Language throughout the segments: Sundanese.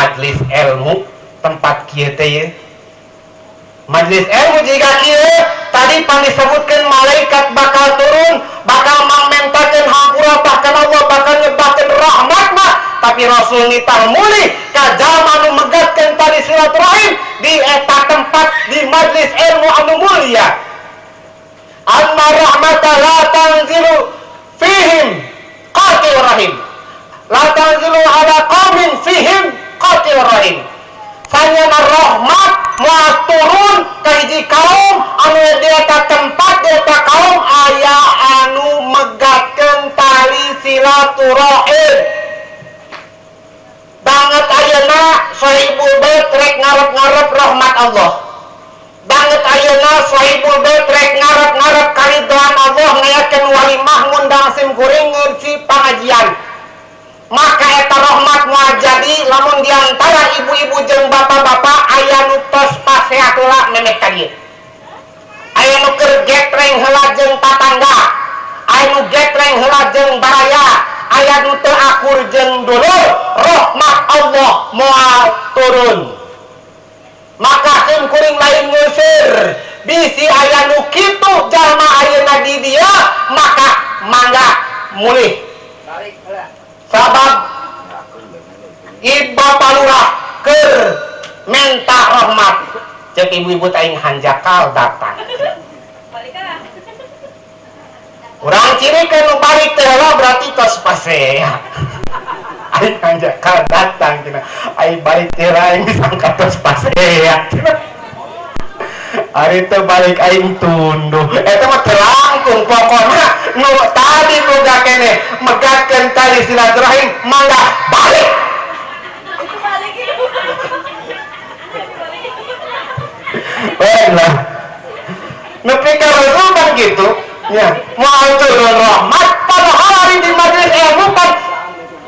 Majelis ilmu tempat kieu teh ye. Majelis ilmu jiga kieu tadi pan disebutkeun malaikat bakal turun, bakal mangmentakeun hampura, bahkan Allah bakal nyebarkeun rahmatna. Tapi Rasul nitah mulih ka jalma anu megatkeun tali silaturahim di eta tempat, di majelis ilmu anu mulia. Anna rahmata la tanzilu fihim qatil rahim, la tanzilu ala qaumin fihim qatil rahim. Sanyana rahmat moal turun ka hiji kaum anu di eta tempat, di eta kaum aya anu megatkeun tali silaturahim. Banget ayeuna Sohibul Bait rek ngarep-ngarep rahmat Allah, banget ayeuna Sohibul Bait rek ngarep-ngarep karidhoan Allah, ngayakeun walimah, ngundang sim kuring ngeusi pangajian, maka eta rahmat moal jadi lamun diantara ibu-ibu jeung bapak-bapak aya nu tos pasea heula memeh ka dieu, aya nu keur getreng heula jeung tatangga, aya nu getreng heula jeung baraya, aya nu teu akur jeung dulur, rahmat Allah moal turun. Maka sim kuring lain ngusir, bisi aya nu kitu jalma ayeuna di dieu, maka mangga mulih. Sabab iba palurah keur menta rahmat, cek ibu-ibu aing hanjakal datang. Urang ciri ke nu balik teh heula berarti tos pasea. Aing hanjakal datang cenah, aing balik teh heula aing disangka tos pasea cenah. Ari teu balik aing tunduh. Eta mah teu langkung, pokona nu tadi boga keneh megatkeun tali silaturahim mangga balik. Itu balik itu. Baiklah. Nepi ka Rasul kan gitu. Ya, moal turun rahmat padahal hari di majelis ilmu kan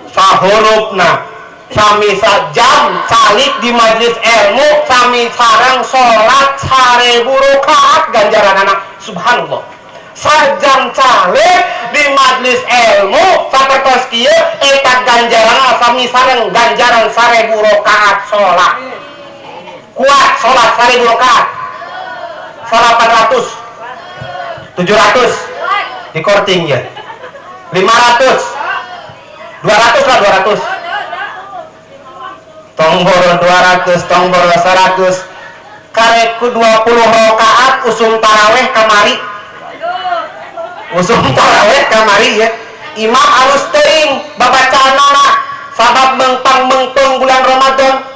sahurupna sami sajam calik di majelis ilmu sami sareng salat 1000 rakaat ganjaranana. Subhanallah, sajam calik di majelis ilmu sapertos kieu eta ganjaran sami sareng ganjaran 1000 rakaat salat. Kuat salat 1000 rakaat? 800, 700 di korting ya, 500, 200 lah, 200 tong boro 200, tong boro 100, karek ku 20 rakaat usum taraweh kamari, usum taraweh kamari ya, imam alus teuing babacaanana sabab mengpang mengpeng bulan Ramadan.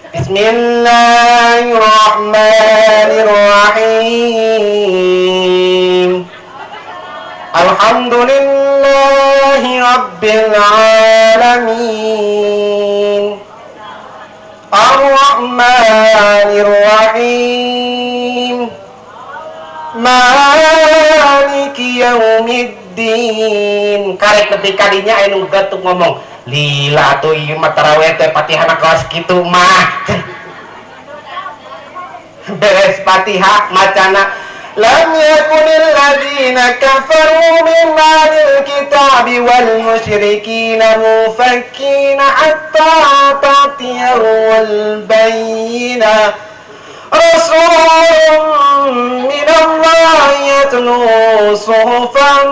Bismillahirrahmanirrahim. Alhamdulillahi Rabbil Alamin. Ar-Rahmanir Rahim. Maliki Yaumiddin. Karek nepi kadinya aya nu gatuk ngomong, "Lila tuh ieu mah taraweh teh Fatihana kelas kitu mah." Beres Fatihah macana lam yakunil ladzina kafaru min ahlil kitabi wal musyrikina munfakkina hatta ta'tiyahumul bayyinah rasulun min Allah yatlu suhufan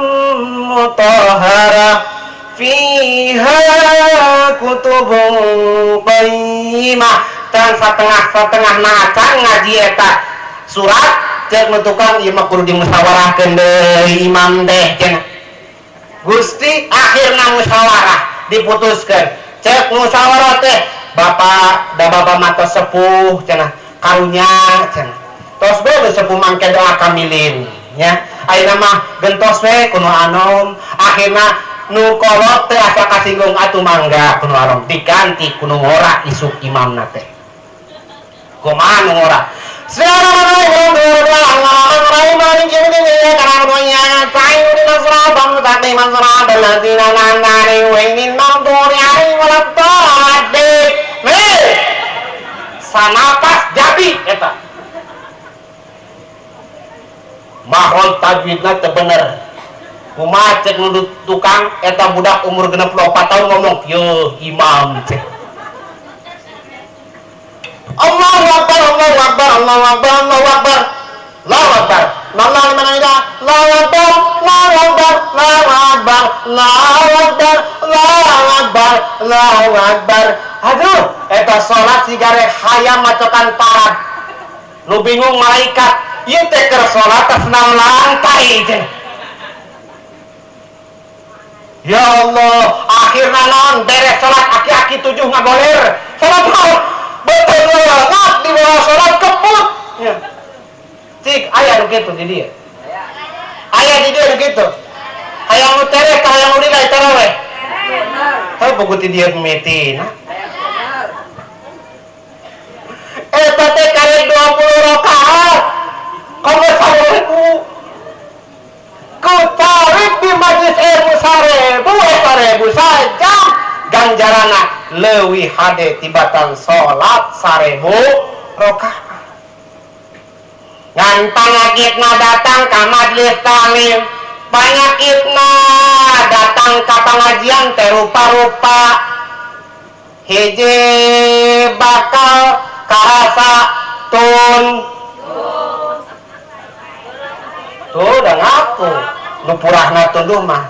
mutahharah fiha kutubun qayyimah. Dan setengah-setengah maca ngaji eta surat, cek nu tukang, "Ieu mah kudu dimusyawarahkeun deui imam teh," cenah. Gusti, akhirna musyawarah diputuskeun. Cek musyawarah teh, "Bapak da bapak mah tos sepuh," cenah, "karunya," cenah, "tos bae sepuh mangke doa kamilin nya, ayeuna mah gentos we ku nu anom." Akhirna nu kolot teh asa kasinggung, "Atuh mangga ku nu anom." Diganti ku nu ngora isuk imamna teh. Kumaha nu ngora? Sanapas jadi eta mahron tajwidna teu bener. Kumaha cek nu tukang, eta budak umur 64 tahun ngomong, "Yeuh imam," cek. Allahu Akbar, Allahu Akbar, Allahu Akbar, Allahu liman hamidah, Allahu Akbar, Allahu Akbar, Allahu Akbar, Allahu Akbar, Allahu Akbar, Allahu Akbar. Aduh, eta salat siga rek hayam macokan parad. Nu bingung malaikat, ieu teh keur salat tas 6 lantai teh. Ya Allah, akhirna naon beres salat aki-aki 7 ngagoler. Salat naon? Betul banget di bawah salat keput. Ya. Cik, aya nu kitu di dieu. Aya di dieu nu kitu. Hayang nu tereh ka hayang nu lila taraweh. Heuh buku ti dieu mimitina. Eta teh karek 20 rakaat. Komo 1000. Ku tarik di majlis ilmu 1000 saja ganjarana leuwih hade tibatan salat 1000 rakaat. Ngan panyakitna datang ka majlis taklim, panyakitna datang ka pengajian teh rupa-rupa. Hiji bakal karasa tun. Tuh udah ngaku nu purahna tunduh mah.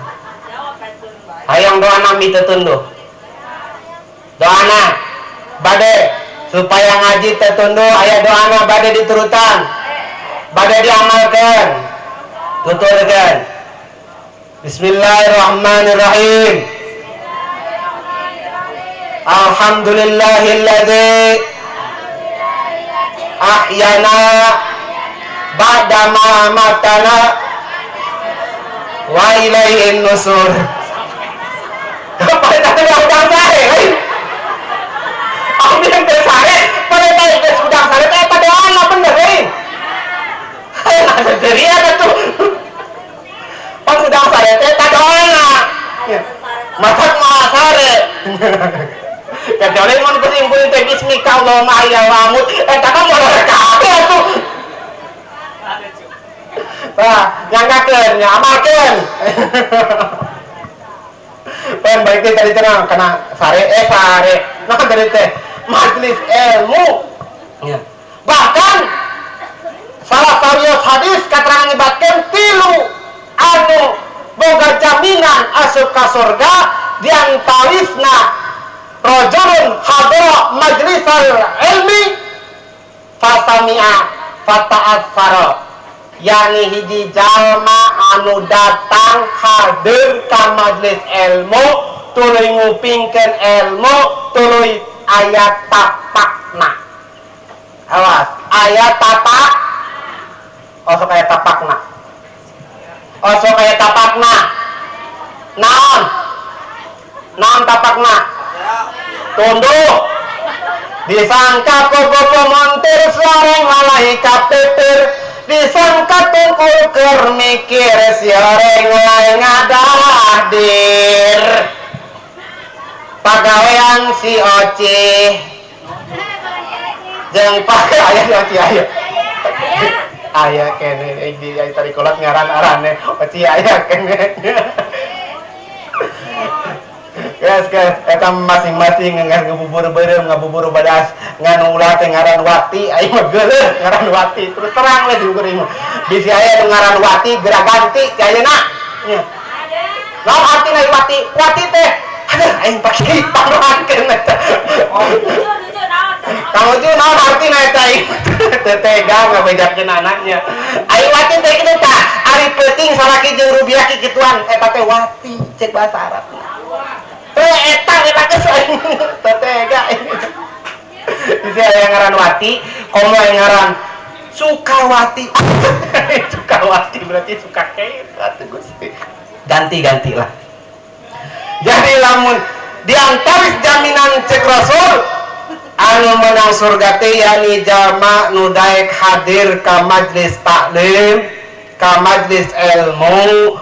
Hayang doana mi teu tunduh. Doana bade supaya ngaji teu tunduh, aya doana bade diturutan, bade diamalkeun, tuturkeun. Bismillahirrahmanirrahim. Alhamdulillahilladzi ahyana ba'da ma amatana wa ilaihin nusur. Pada tadi udah sare, lain. Aku bilang teh sare, pada tadi geus udah sare teh eta doana bener lain. Nah, jadi ada tuh. Pan udah sare teh eta doana. Masak mah sare. Kecuali mun kuring teh bismika Allahumma ahya wa amut, eta kan moal kabeh atuh. Wah, nyangkakeun, nyamalkeun. Pan balik teh tadi tenang kana sare sare. Nah tadi teh majelis ilmu. Ya. Bahkan salah sawios hadis katerangan nyebatkeun tilu anu boga jaminan asup ka surga diantawisna rajulun hadara majlisal ilmi fasami'a fata'assara, yakni hiji jalma anu datang hadir ka majlis ilmu tuluy ngupingkeun ilmu tuluy aya tapakna. Awas, aya tapak, osok aya tapakna, osok aya tapakna. Naon naon tapakna? Tunduk. Disangka kogopo montir suareng lalahi kapipir, disangka tungkul keur mikir sioreng lain ngadadir. Pagawean si Oci jeung pakai aya si Oci aya aya kene di tadi kolot ngaran arane Oci aya kene. Guys, guys, eta masing-masing ngan ngabubur beureum, ngabubur badas, ngan ulah teh ngaran Wati, aing mah geuleuh ngaran Wati. Terus terang we di kuring mah. Bisi aya nu ngaran Wati geura ganti ti ayeuna. Nya. Naon artina Wati? Wati teh aduh aing pake pangruankeun eta. Kang Uju naon artina eta aing? Teu tega ngabejakeun anaknya. Aing Wati teh kitu tah, ari peuting salaki jeung rubiah kikituan eta teh Wati cek bahasa Arabna. Teh eta eta geus aing teu tega. Bisa aya ngaran Wati, komo aya ngaran Sukawati. Sukawati berarti suka kitu atuh Gusti. Ganti-ganti lah. Jadi lamun diantaris jaminan cek Rasul anu menang surga teh yakni jalma nu daek hadir ka majlis taklim, ka majlis ilmu,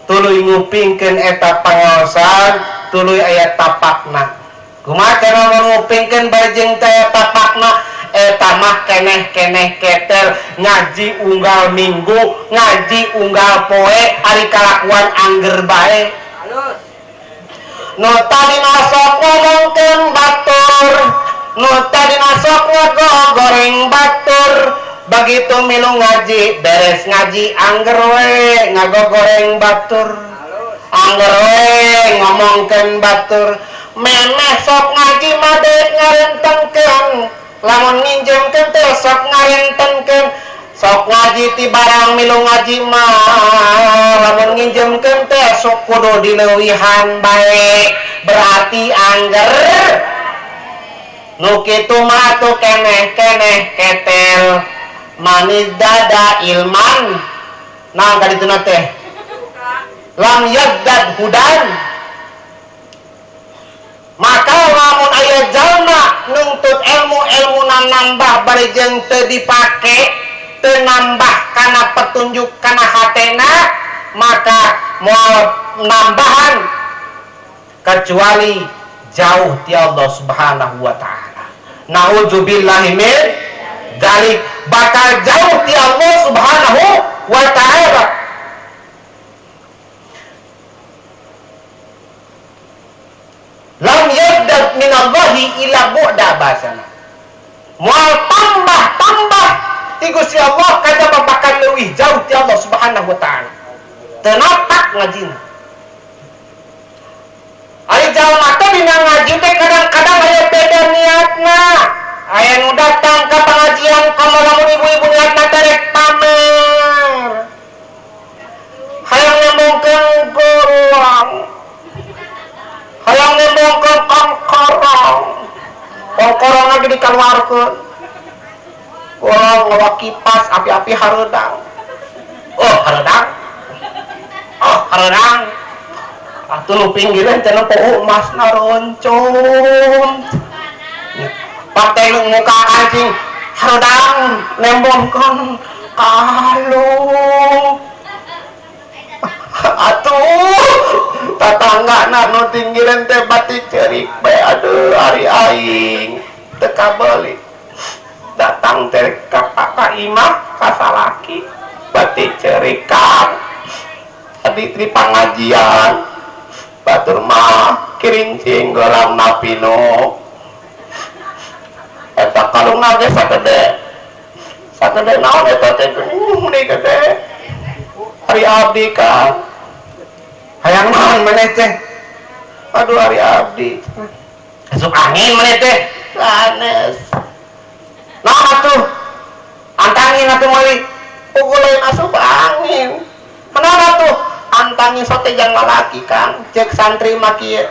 tuluy ngupingkeun eta pangaosan, tuluy aya tapakna. Kumaha cara ngupingkeun bari jeung teh tapakna? Eta mah keneh-keneh ketel ngaji unggal minggu, ngaji unggal poe, ari kalakuan angger bae. Nu tadi masuk ngomongkeun batur, nu tadi masuk ngagoreng batur, Begitu milu ngaji, beres ngaji angger we ngagogoreng batur, angger we ngomongkeun batur. Memeh sok ngaji mah deuk ngarentengkeun, lamun nginjemkeun teh sok ngarentengkeun. Sok ngaji ti barang milu ngaji mah lamun nginjemkeun teh sok kudu dileuwihan bae, berarti angger nu kitu mah atuh keneh-keneh ketel manis dada ilman. Naon kadituna teh lam yazdad hudan. Maka lamun aya jalma nuntut ilmu, ilmuna nambah bari jeung teu dipake, teu nambah kana petunjuk kana hatena, maka moal nambahan kecuali jauh ti Allah Subhanahu wa taala. Nauzubillahi min dzalik, bakal jauh ti Allah Subhanahu wa taala. Lam yazdad minallahi ila bu'da basana. Moal tambah-tambah ti Gusti Allah kajaba bakal leuwih jauh ti Allah Subhanahu wa taala. Teu napak ngajina. Ari jalma teh dina ngaji teh kadang-kadang aya beda niatna. Aya nu datang ka pengajian komo lamun ibu-ibu niatna teh rek pamer. Hayang ngomongkeun gorong. Hayang ngomongkeun kongkorong. Kongkorong lagi dikeluarkeun. Gorong ngawa kipas api-api hareudang. Oh, hareudang. Oh, hareudang. Atuh nu pinggireun cenah poho emasna roncong. Partai nu muka kancing hareudang nembongkeun kalung. Atuh tatanggana nu tinggireun teh bati ceurik bae, aduh ari aing teu kabeuli. Datang teh ka ka imah ka salaki bati ceurik kang. Tadi di pangajian batur mah kirincing gorang napino. Eta kalungna ge sagede. Sagede naon eta teh geuning gede. Ari abdi kang. Hayang naon maneh teh? Aduh ari abdi. Asup angin maneh teh. Sanes. Naon atuh? Antangin atuh meuli. Pukul lain asup angin. Kenapa tuh? Antangin sote jang lalaki kang. Cek santri mah kieu.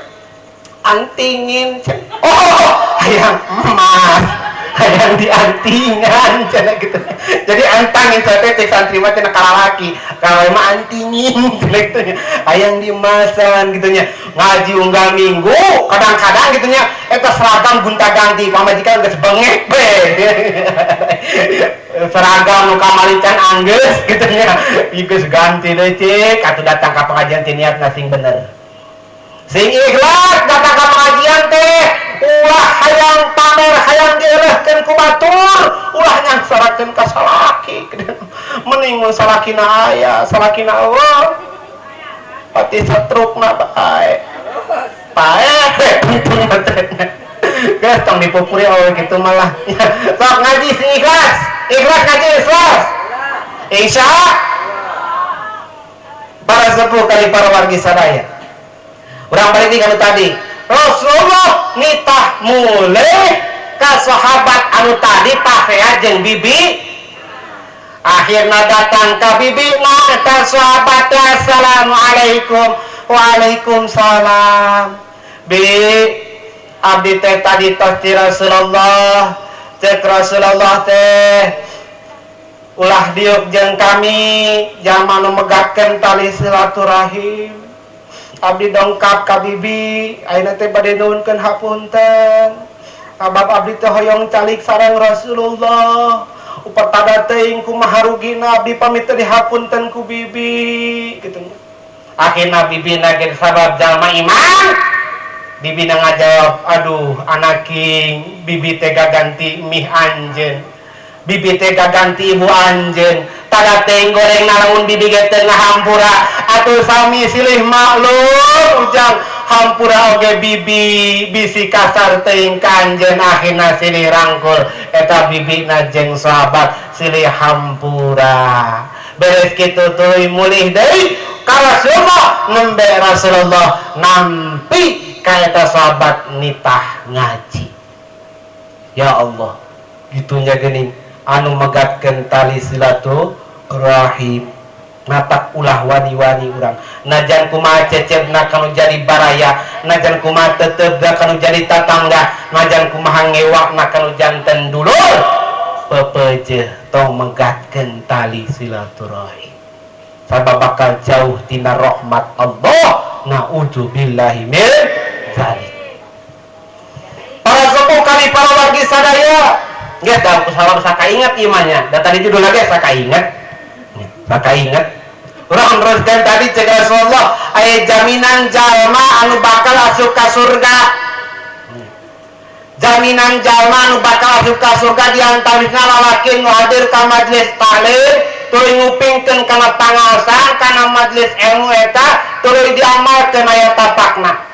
Antingin cek. Oh, hayang emas. Hayang diantingan cenah gitu. Jadi antangin sote cek santri mah cenah kalalaki. Kalau mah antingin cenah gitu nya. Hayang diemasan gitu nya. Ngaji unggal minggu kadang-kadang gitu nya eta seragam gonta-ganti pamajikan geus bengek be. Seragam nu kamari can anggeus gitu nya. Geus ganti deui cik atuh datang ka pengajian teh niatna sing bener. Sing ikhlas datang ka pengajian teh ulah hayang pamer hayang dieureurkeun ku batur, ulah nyangsarakeun ka salaki. Mending mun salakina aya, salakina eueuh. Pati setrukna bae. Pae tungtung teh. Geus tong dipupuri awewe kitu malah. Sok ngaji sing ikhlas. Ikhlas ngaji ikhlas. Insya para sepuh kali para wargi sadaya. Urang balik deui ka nu tadi. Rasulullah nitah mulih ka sahabat anu tadi pasea jeung bibi. Akhirna datang ka bibi na eta sahabat, assalamualaikum. Waalaikumsalam. Bi, abdi teh tadi tos ti Rasulullah. Cek Rasulullah teh ulah diuk jeung kami jalma nu megatkeun tali silaturahim. Abdi dongkap ka bibi, ayeuna teh bade nuhunkeun hapunten. Sabab abdi teh hoyong calik sareng Rasulullah. Upatada teuing kumaha rugina abdi pamit teh dihapunten ku bibi kitu nya. Akhirna bibina ge sabab jalma iman. Bibina ngajawab, aduh anaking, bibi teh gaganti mih anjeun. Bibi teh gaganti ibu anjeun. Tada teh goreng lamun bibi ge teu ngahampura. Atuh sami silih maklum ujang Hampura oge bibi bisi kasar teuing ka anjeun. Akhirna silih rangkul eta bibina jeung sahabat, silih hampura. Beres kitu tuluy mulih deui ka Rasulullah. Nembe Rasulullah nampi ka eta sahabat nitah ngaji. Ya Allah, gitunya geuning anu megatkeun tali silaturahim. Matak ulah wani-wani urang, najan kumaha cecebna kanu jadi baraya, najan kumaha tetepna kanu jadi tatangga, najan kumaha ngewakna kanu janten dulur, pepeje tong megatkeun tali silaturahim, sabab bakal jauh tina rahmat Allah. Naudzubillahi min dzalik. Para sepuh kali para wargi sadaya. Geus da ku saka inget ieu mah nya. Da tadi judul lagi saka inget. Saka inget. Urang teruskan tadi cek Rasulullah aya jaminan jalma anu bakal asup ka surga. Jaminan jalma anu bakal asup ka surga diantawisna lalaki nu hadir ka majelis taklim, tuluy ngupingkeun kana pangaosan kana majelis ilmu eta, tuluy diamalkeun aya tapakna.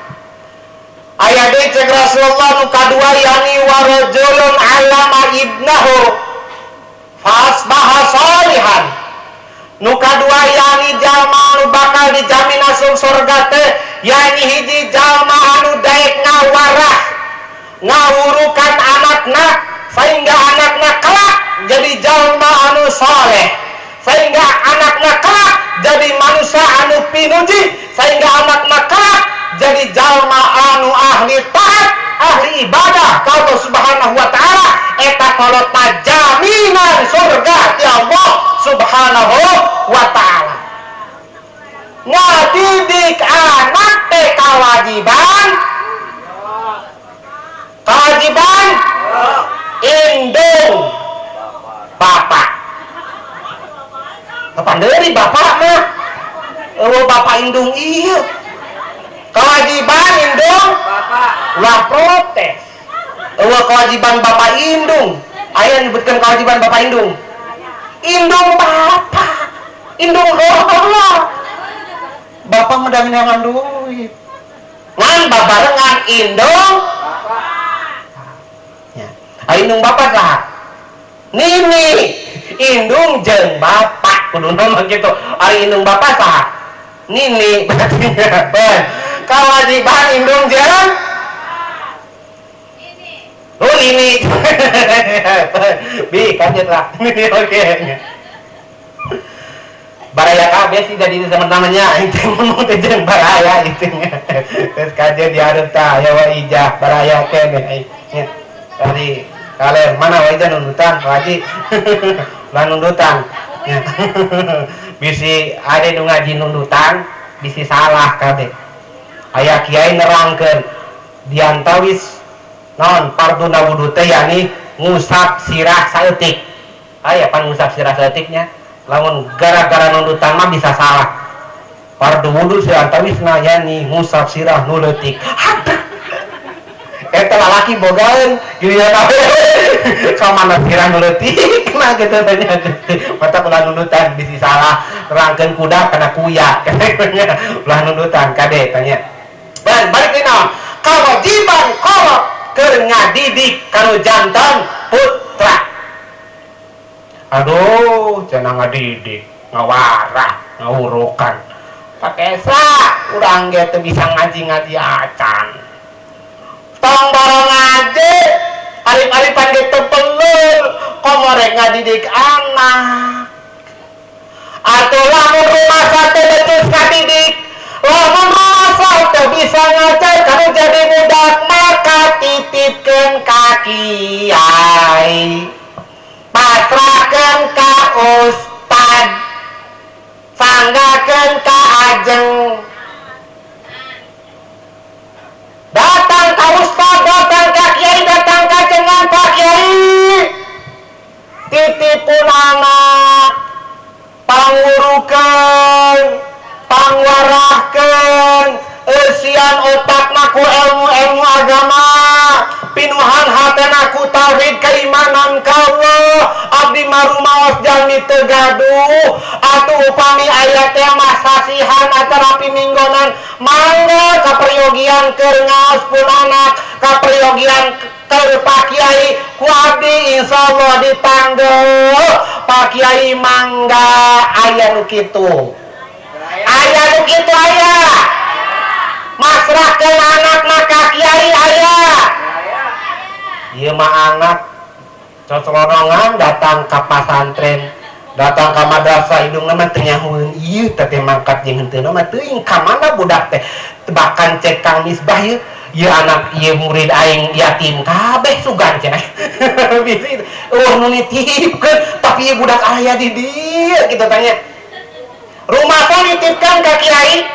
Aya deui cek Rasulullah nu kadua, yani warajulun allama ibnahu fasbaha salihan. Nu kadua yani jalma anu bakal dijamin asup surga teh yani hiji jalma anu daek ngawarah ngawurukan anakna sehingga anakna kelak jadi jalma anu soleh, sehingga anakna kelak jadi manusia anu pinuji, sehingga anakna kelak jadi jalma anu ahli taat, ahli ibadah ka Allah Subhanahu wa taala. Eta kolotna jaminan surga ti Allah Subhanahu wa taala. Ngadidik anak teh kewajiban, kewajiban indung bapak. Kapan deui bapak mah? Oh, bapak indung, iya, kewajiban indung Bapak. Ulah protes. Eueuh kewajiban bapak indung. Aya nyebutkeun kewajiban bapak indung, indung bapak, indung Allah. Bapak mah neangan duit ngan babarengan indung. Bapak. Ya. Ah, indung bapak saha? Nini. Indung jeung bapak kudu mah kitu. Ari indung bapak saha? Nini berarti. Kewajiban indung jeung oh nini bi kaget lah. Oke, baraya kabeh sih jadi teman-temannya itu ngomong teh jeung baraya itu nya. Terus kajian di hareup tah aya wa ijah baraya keneh nya. Tadi kalian mana wa ijah nundutan wajib lah nundutan nya. Bisi ada nu ngaji nundutan, bisi salah kabeh. Aya kiai nerangkeun diantawis naon farduna wudu teh yakni ngusap sirah saeutik. Aya pan ngusap sirah saeutiknya, lamun gara-gara nundutan mah bisa salah. Fardu wudu diantawisna yani ngusap sirah nu leutik. Eta lalaki bogaeun gitu ya kabeh ka mana sirah nu leutik nah gitu tanya. Mata ulah nundutan, bisi salah nerangkeun kuda kana kuya. Ulah nundutan kade tanya. Dan balik deui, naon kewajiban kolot keur ngadidik kanu jantan putra? Aduh, cenah ngadidik, ngawarah, ngawurukan. Pak Esa, urang ge teu bisa ngaji-ngaji acan. Tong boro ngaji, arif-arifan ge teu pelul, komo rek ngadidik anak. Atuh lamun rumasa teu becus ngadidik, lamun rumasa teu bisa ngajar kanu jadi budak, maka titipkeun ka kiai, pasrahkeun ka ustad, sanggakeun ka ajeng. Datang ka ustad, datang ka kiai, datang ka cengan, "Pak Kiai, titipun anak, pangurukeun, pangwarahkeun, eusian otakna ku ilmu-ilmu agama, pinuhan hatena ku tauhid, keimanan ka Allah. Abdi mah rumaos jalmi teu gaduh. Atuh upami aya teh mah." kasihan atanapi minggonan, mangga kaperyogian keur ngaos pun anak, kaperyogian keur Pak Kiai. Ku abdi insyaallah dipanggil Pak Kiai, mangga. Aya nu kitu, aya nu kitu, aya masrahkeun anak ka kiai, aya. Ieu mah anak cocolorongan datang ka pasantren, datang ka madrasah, hidungna mah teu nyahoeun ieu teh mangkat jeung henteu mah teuing ka mana budak teh. Bahkan cek Kang Misbah, ieu ieu anak ieu murid aing yatim kabeh sugan cenah, bisi euweuh nu nitipkeun, tapi ieu budak aya di dieu kitu. Tanya, rumah nitipkan ka kiai?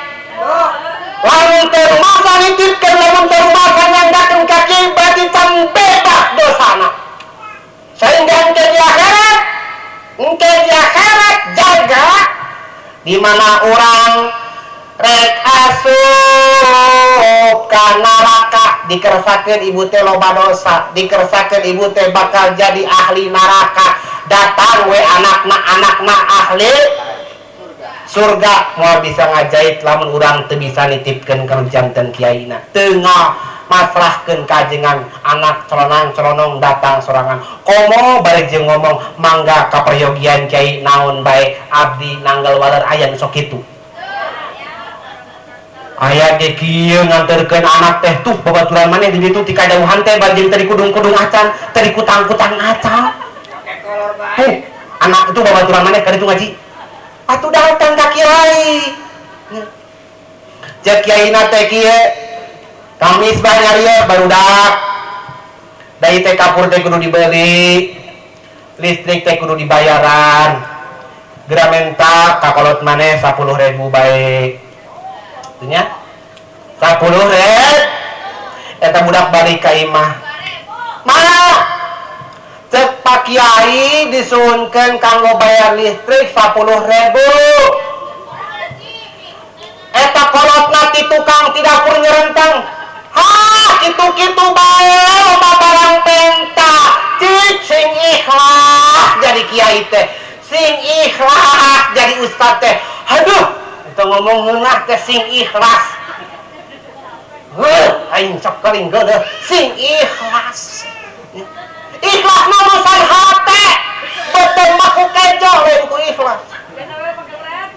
Lamun teu rumasa nitipkeun, lamun teu rumasa nyanggakeun ka kiai, berarti can bebas dosana, sehingga engke di akhirat, engke di akhirat jaga di mana orang rek asup ka neraka, dikersakeun ibu teh loba dosa, dikersakeun ibu teh bakal jadi ahli neraka, datang we anakna, anakna ahli surga. Moal bisa ngajait lamun urang teu bisa nitipkeun ka janten kiaina, teu masrahkeun kajengan. Anak celonang celonong datang sorangan, komo bari jeung ngomong, "Mangga kaperyogian kiai, naon bae abdi nanggal waler." Aya nu sok kitu, aya ge kieu nganterkeun anak teh, tuh babaturan maneh di ditu ti kajauhan teh, bari jeung teu kudung-kudung acan, teu kutang-kutang acan. Tuh anak itu babaturan maneh ka ditu ngaji atuh, datang ka kiai. Cek kiai teh kieu, Kamis banyak barudak, dari teh kapur teh kudu dibeli, listrik teh kudu dibayaran, geura menta ka kolot maneh 10.000 bae nya, 10.000. Eta budak balik ka imah, "Mana cek Pak Kiai disuhunkeun kanggo bayar listrik 10.000." Eta kolotna ti tukang ti dapur nyerentang, "Hah, kitu-kitu bae loba barang penta. Cik, sing ikhlas jadi kiai teh, sing ikhlas jadi ustad teh." Aduh, itu ngomong ngeunah teh sing ikhlas. Heuh, aing sok keling geuleuh sing ikhlas. Ikhlas mah urusan hate, beuteung mah ku kejo, lain ku ikhlas.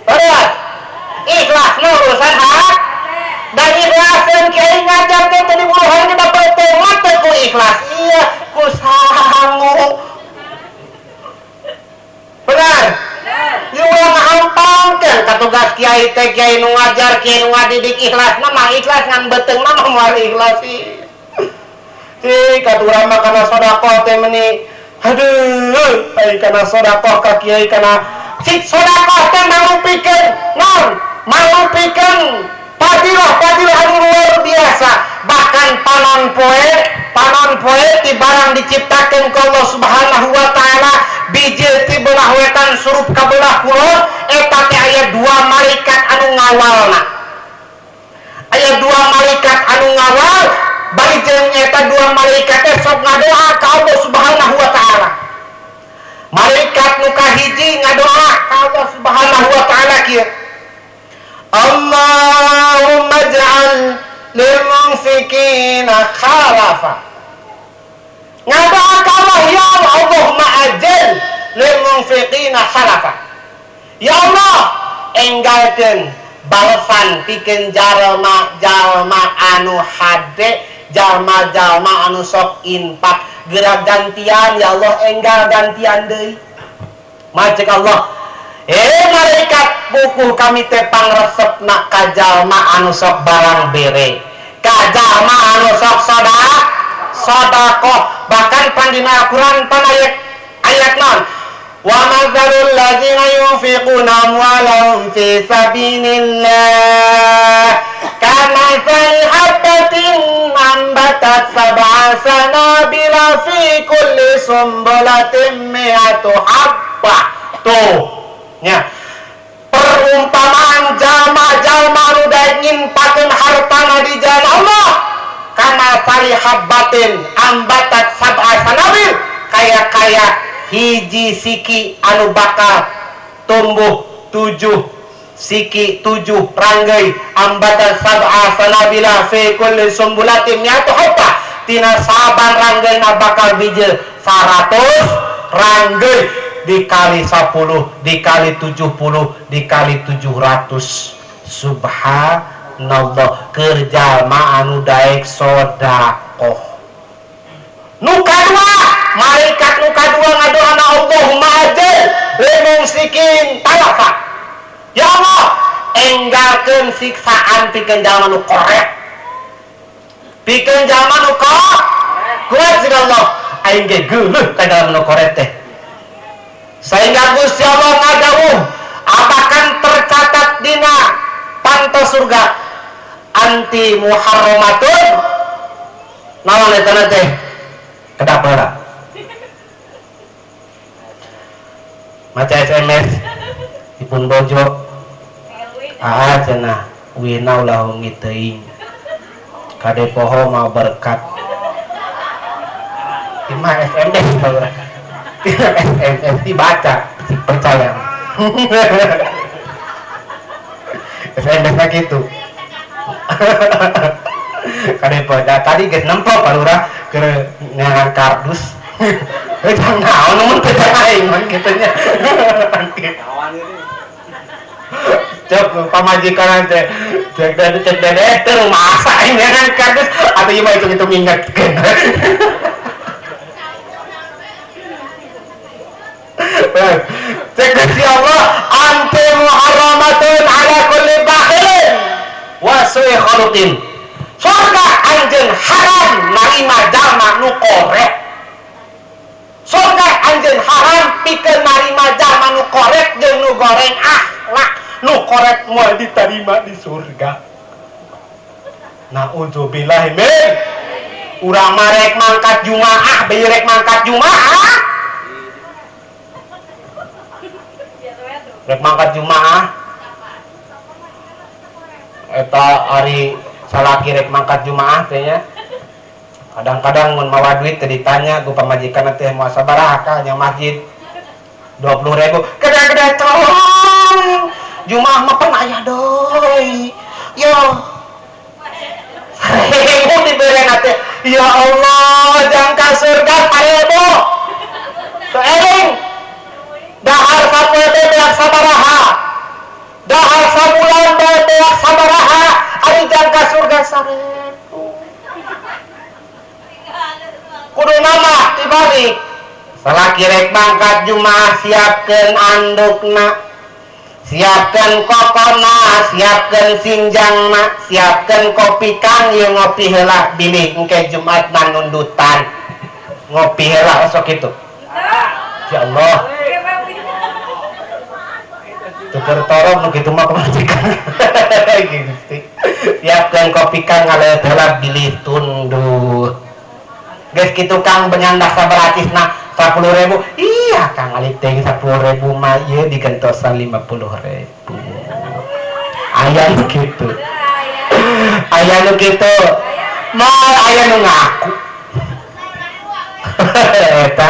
Beres. Ikhlas mah urusan hati dan ikhlaskeun kiai ngajar teh teu dibuluhan kita, beuteung mah teu ku ikhlas, iya ku sangu. Benar. Ieu ulah ngahampangkeun ka tugas kiai teh, kiai nu ngajar, kiai nu ngadidik, ikhlas mah ikhlas, ngan beuteung mah moal ikhlas sih. Cik, katuran mah kana sedekah teh meuni aduh, ai kana sedekah ka kiai, kana cik sedekah teh mangrupikeun naon, mangrupikeun fadilah, fadilah anu luar biasa. Bahkan panon poe ti barang diciptakeun ku Allah Subhanahu wa taala, biji ti belah wetan surup ka belah kulon, eta teh aya dua malaikat anu ngawalna, aya dua malaikat anu ngawal. Bari jeung eta dua malaikat teh sok ngadoa ka Allah Subhanahu wa taala. Malaikat nu kahiji ngadoa ka Allah Subhanahu wa taala kieu, "Allahumma ij'al lil munfikina khalafa." Ngadoa ka Allah, "Ya Allah, Allahumma ajil lil munfikina khalafa." Ya Allah, enggalkeun balesan pikeun jalma-jalma anu hade, jalma-jalma anu sok infak, gerak gantian ya Allah, enggal gantian deui. Macek Allah, "Eh malaikat, buku kami teh pangresepna ka jalma anu sok barang bere, ka jalma anu sok sodakoh." Bahkan pan dina Al-Quran pan ayat ayat non, "Wa matsalul ladzina yunfiquna amwalahum fi sabilillah kamatsali habbatin ambatat sab'a sanabila fi kulli sumbulatin mi'atu habbah." Tuh nya, perumpamaan jalma-jalma anu daek nginpakeun hartana di jalan Allah, kamatsali habbatin ambatat sab'a sanabil, kaya-kaya hiji siki anu bakal tumbuh tujuh Siki 7 ranggei ambatan sab'a sanabila fi kulli sumbulatin mi'atu habbah. Tina saban ranggeuna bakal bijil 100 ranggei dikali 10 dikali 70 dikali 700. Subhanallah, keur jalma anu daek sedekah. Nu kadua, malaikat nu kadua ngadoana Allahumma ajil limumsikin talafa. Ya Allah, enggalkeun siksaan pikeun jalma nu korek. Pikeun jalma nu kuat sih Allah. Aing ge geuleuh ka jalma nu korek teh. Sehingga Gusti Allah ngadawuh, apakan tercatat dina panto surga anti muharramatun naon eta teh? Kedap heula. Maca SMS dipun bojo. Ah cenah wina ulah wengi teuing. Kade poho mau berkat. Ima SMS baheula. SMS dibaca, percaya. SMS mah kitu. Kade poho tadi geus nempo palurah keur ngangan kardus. Jangan naon mun teu aing mah kitu nya. Cek pamajikan teh cek dede cek dede teh masa aing ngangan kardus atuh ieu mah hitung-hitung ngingetkeun. Cek Gusti Allah anti muharramatun ala kulli bakhilin wa su'i khuluqin. Surga anjeun haram narima jalma nu korek. Surga anjeun haram pikeun narima jalma nu korek jeung nu goreng akhlak. Nu korek moal diterima di surga. Nauzubillahi min. Urang mah rek mangkat jumaah, bae rek mangkat jumaah. Rek mangkat jumaah. Eta ari salaki rek mangkat jumaah teh nya. Kadang-kadang mun mawa duit teh ditanya ku pamajikan teh moal sabaraha ka nya masjid. 20.000. Kadang-kadang tolong. Jumaah mah pan aya deui. Yo. 1.000 dibere teh. Ya Allah, jangka surga 1.000. Seuing. Dahar sapoe teh beak sabaraha. Dahar sabulan bae beak sabaraha. Ari jangka surga 1.000. Kudu nama dibalik. Salaki rek mangkat jumaah siapkeun andukna. Siapkeun kokona, siapkeun sinjangna, siapkeun kopi kang ieu ngopi heula bilih engke Jumat nanundutan. Ngopi heula sok kitu. Ya Allah. Tuker torong nu kitu mah pamajikan. Gusti. Siapkeun kopi kang ngaleut heula bilih tunduh. Geus kitu kang benyandak sabaratisna 10.000. Iya kang alik teh 10.000 mah ieu digentosan 50.000. Aya nu kitu. Aya nu kitu. Moal aya nu ngaku. Eta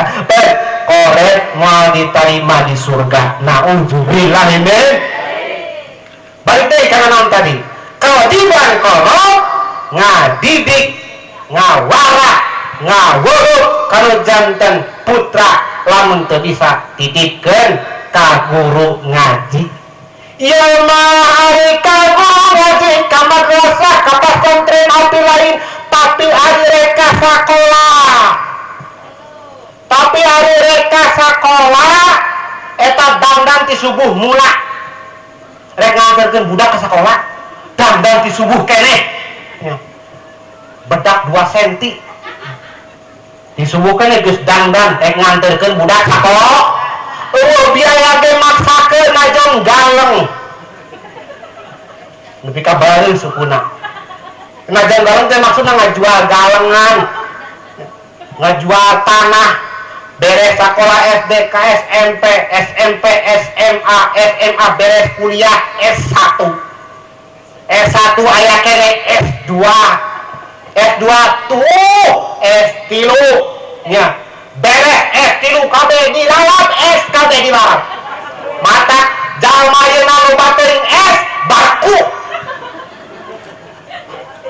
korek moal diterima di surga. Nauzubillah min. Balik deui kana naon tadi? Kewajiban kolot ngadidik, ngawara, ngawuruk kalau janten putra lamun teu bisa titipkeun ka guru ngaji. Ieu mah ari ka guru ngaji ka madrasah ka pesantren atau lain, tapi ari reka sakola. Tapi ari reka sakola eta dandan ti subuh mula. Rek nganterkeun budak ka sakola, dandan ti subuh keneh. Bedak 2 senti. Disubuhkeun geus dandan rek nganterkeun budak sakola. Eueuh biaya ge maksakeun najong galeng. Nepi ka bareuh sukuna. Najong galeng teh maksudna ngajual galengan. Ngajual tanah. Beres sekolah SD ka SMP, SMP SMA, SMA beres kuliah S1. S1 aya keneh S2. S2 tuh S3 nya. Beres S3 KB dilalap, S KB dilalap. Mata Jalma ayeuna loba teuing es barku.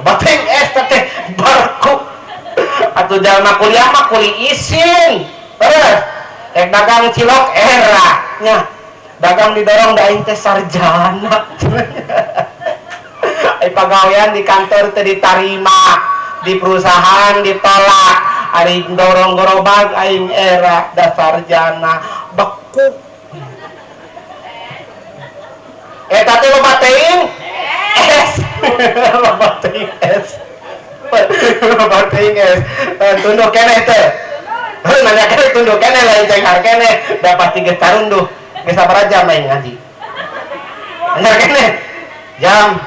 Bateuing es teh barku. Atuh jalma kuliah mah kuli isin. Terus rek dagang cilok era nya. Dagang didorong da aing teh sarjana. Ai pagawean di kantor teh ditarima, di perusahaan ditolak. Ari dorong gerobak aing era da sarjana bekuk. Eta teh loba teuing es. Loba teuing es. Loba teuing es. Tunduh keneh teh. Heuh nanya keneh tunduh keneh lain cenghar keneh da pasti geus tarunduh. Geus sabaraha jam aing ngaji? Nanya keneh. Jam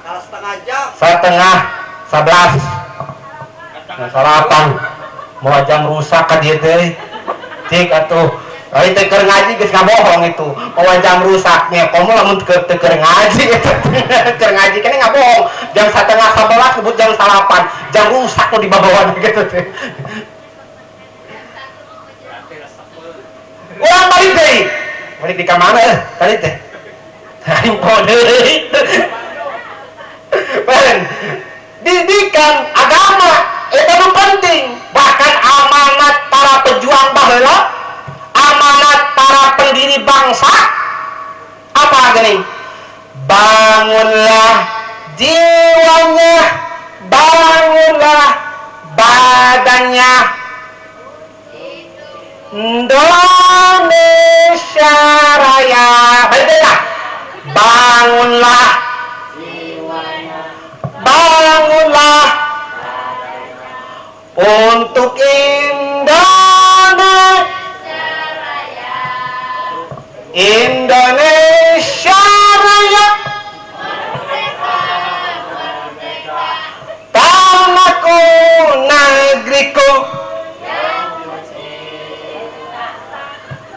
setengah jam. 10:30. Nah, salapan. Mau jam rusak ka dieu teh. Cik atuh. Ai teh keur ngaji geus ngabohong itu. Mau jam rusaknya, komo lamun teu keur ngaji eta. Keur ngaji keneh ngabohong. Jam 10:30 sebut jam 9. Jam rusak nu dibabawa gitu teh. Urang balik deui. Balik di ka mana tadi teh? Aing poho deui. Ben, didikan agama itu penting. Bahkan amanat para pejuang baheula, amanat para pendiri bangsa apa gini? Bangunlah jiwanya, bangunlah badannya, Indonesia Raya. Balik bangunlah, bangunlah untuk Indonesia, Indonesia Raya, tanahku negeriku,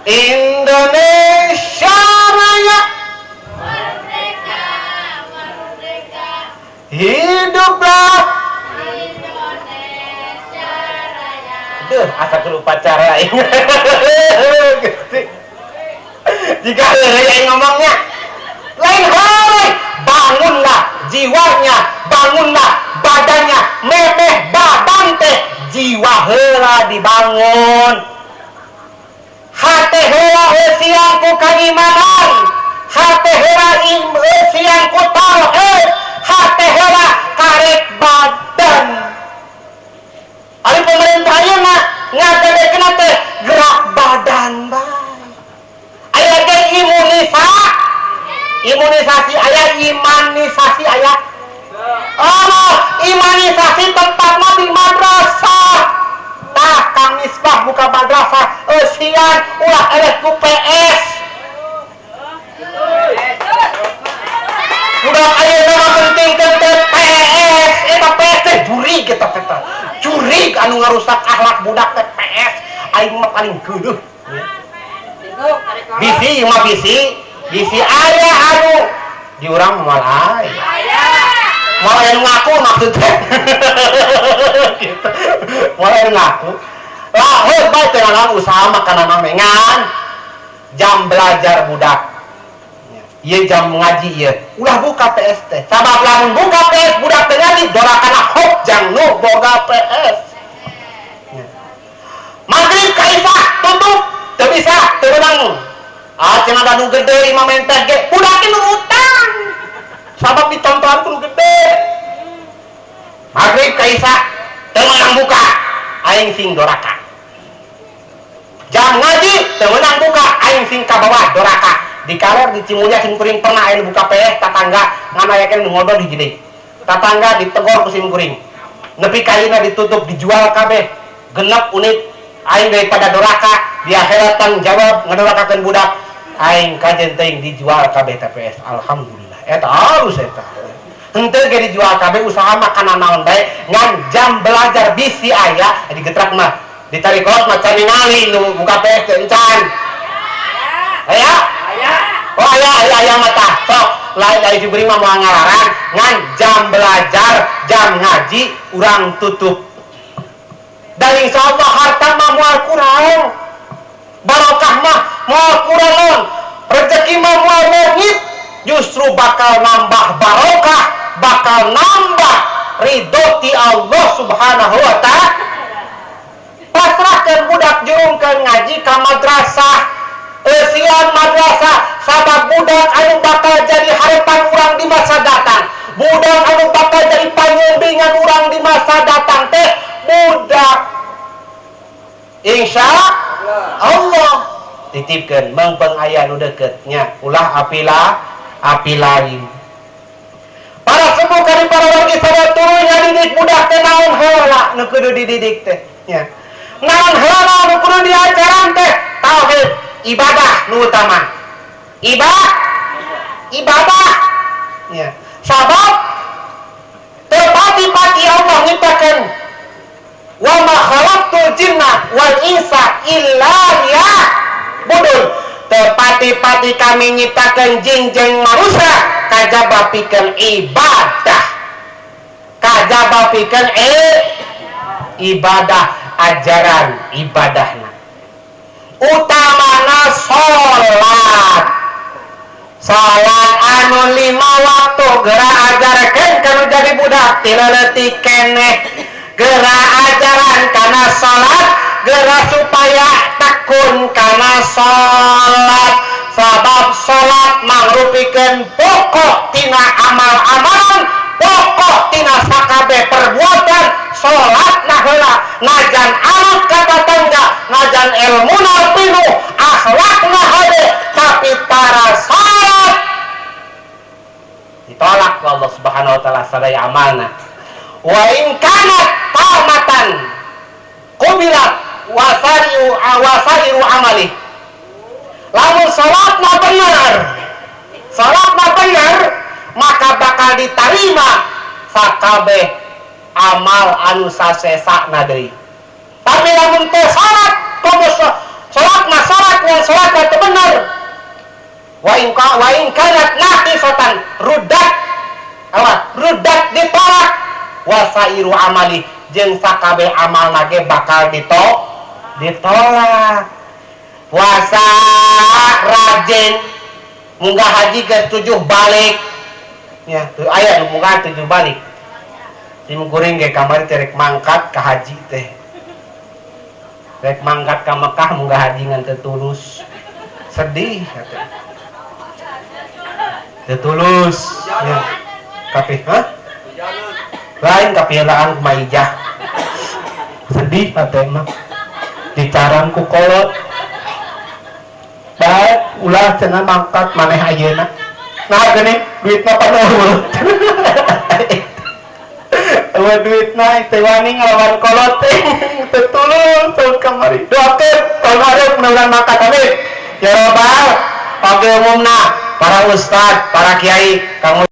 Indonesia Raya, hiduplah Indonesia Raya. Duh, asa keur upacara aing. Jika heureuy aing ngomongnya. Lain heureuy, bangunlah jiwanya, bangunlah badannya, memeh badan teh jiwa heula dibangun. Hate heula eusian ku kaimanan, hate heula eusian ku tauhid, hate heula karek badan. Ari pemerintah ayeuna ngagadekeun teh gerak badan bae. Aya ge imunisasi aya, imanisasi aya. Oh, imanisasi tempatna di madrasah. Tah Kang Misbah buka madrasah eusian ulah eleh ku PS. Budak ayeuna mah pentingkeun teh PS, eta PS teh jurig eta teh. Jurig anu ngarusak akhlak budak teh PS. Aing mah paling geuleuh. Bisi mah bisi, bisi aya anu di urang moal aya. Moal aya nu ngaku maksud teh. Gitu. Moal aya nu ngaku. Lah heuh bae teh naon usaha makanan mah ngan jam belajar budak. Ieu jam ngaji ieu. Ulah buka PS teh. Sabab lamun buka PS budak teh ngaji dorakana hop jang nu boga PS. Maghrib ka Isya tutup, teu bisa, teu meunang. Ah cenah da nu gede imah menteh ge budak nu utang. Sabab ditonton ku nu gede. Maghrib ka Isya teu meunang buka, aing sing doraka. Jam ngaji teu meunang buka, aing sing kabawa doraka. Di kalor di Cimunya sim kuring pernah aing buka PS tatangga ngan aya keneh nu ngodol hiji deui. Tatangga ditegor ku sim kuring. Nepi ka ayeuna ditutup dijual kabeh. Genep unit aing daripada doraka di akhirat tanggung jawab ngedorakakeun budak aing kajen teuing dijual kabeh TPS. Alhamdulillah. Eta halus eta. Henteu ge dijual kabeh usaha makanan naon bae ngan jam belajar bisi aya digetrak mah ditarik kolot mah can ningali nu buka PS teh encan. Aya? Oh aya aya aya mah tah. Sok lain dari diberi mah moal ngalarang ngan jam belajar jam ngaji urang tutup. Dan insya Allah harta mah moal kurang, barokah mah moal kurang. Rezeki mah moal leungit, justru bakal nambah barokah, bakal nambah ridho ti Allah Subhanahu wa Ta'ala. Pasrahkan budak, jurungkeun ngaji ka madrasah. Eusian madrasah, sabab budak anu bakal jadi harapan urang di masa datang, budak anu bakal jadi panyumbingan urang di masa datang teh budak. Insya Allah titipkan mengpeng aya nu deketnya, ulah apila api lain. Para sepuh kali, para wargi sadaya, tuluy ngadidik budak teh naon heula nu kudu dididik teh nya? Naon heula nu kudu diajaran teh? Tauhid, ibadah nu utama, ibadah nya. Sabab teu pati-pati Allah nyiptakeun, wa ma khalaqtul jinna wal insa illa liya'budun. Teu pati-pati kami nyiptakeun jin jeung manusia kajaba pikeun ibadah, kajaba pikeun ibadah. Ajaran ibadahna utamana salat, salat anu 5 waktu. Geura ajarkeun kanu jadi budak ti leutik keneh, geura ajaran kana salat, geura supaya tekun kana salat, sabab salat mangrupikeun pokok tina amal-amalan, pokok tina sakabeh perbuatan. Salat nah heula. Najan amat ka tatangga, najan ilmuna pinuh, akhlakna hade, tapi tara salat, ditolak ku Allah Subhanahu wa Taala sadaya amalna. Wa in kanat tamatan qubilat wasairu wasairu amali. Lamun salatna bener, salatna bener, maka bakal diterima sakabeh amal anu sasesana deui. Tapi lamun teu salat, komo salatna salat yang salatna teu bener, wa in kanat naqisatan ruddat, apa ruddat, ditolak, wasairu amali, jeung sakabeh amalna ge bakal ditolak. Puasa rajin, munggah haji ke 7 balik ya, tuh aya nu munggah 7 balik. Sim kuring ge kamari teh rek mangkat ka haji teh, rek mangkat ka Mekah munggah haji, ngan teu tulus. Sedih kata, teu tulus ya. Kapi, hah, lain kapilaan kumaijah. Sedih hate mah, dicarang ku kolot baik, ulah cenah mangkat maneh ayeuna. Nah, gini duitna pada eueuh. Eueuh duitna, teu wani ngelawan kolot teh, teu tulus tahun kamari. Doakeun tahun hareup mudah-mudahan mangkat, amin ya robbal. Oke, umumna para ustad, para kiai, kamu